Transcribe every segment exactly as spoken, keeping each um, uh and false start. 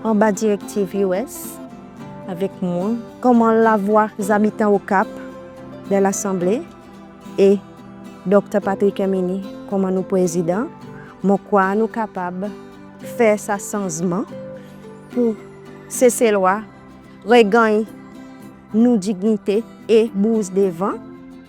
Anba direktiv U S, avek mwan konman lavwa zabitan Au Cap dan Lasanble e Dokter Patrick Herminie konman nou Prezidan, mon krwar nou kapab fer sa sanzman pour Seselwa reganny nou dinyite e bouz devan.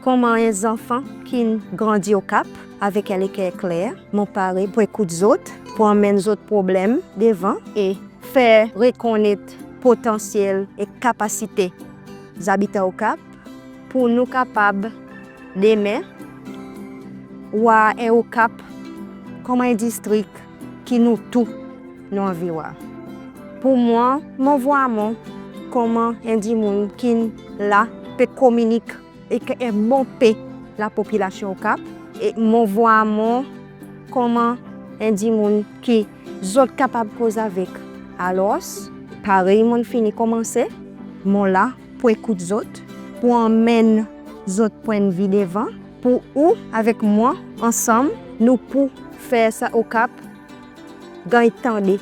Konman en zanfan ki'n grandi Au Cap, avek en leker kler, mon pare pour ekout zot, pour anmenn zot problenm devan e fer rekonnet potansyel e kapasite zabitan Au Cap, pour nou kapab demen war en Au Cap konman en distrik ki nou tou nou anvi war. Pour mwan, mon vwar mwan konman en dimoun ki'n la pe kominik ek en bon pe lapopilasyon Au Cap, e mon vwar mwan konman en dimoun ki zot kapab koz avek. Alors, parey mon'n fini konmanse, mon la pour ekout zot, pour anmenn zot pwennvi devan, pour ou avek mwan ansanm nou pou fer sa Au Cap ganny tande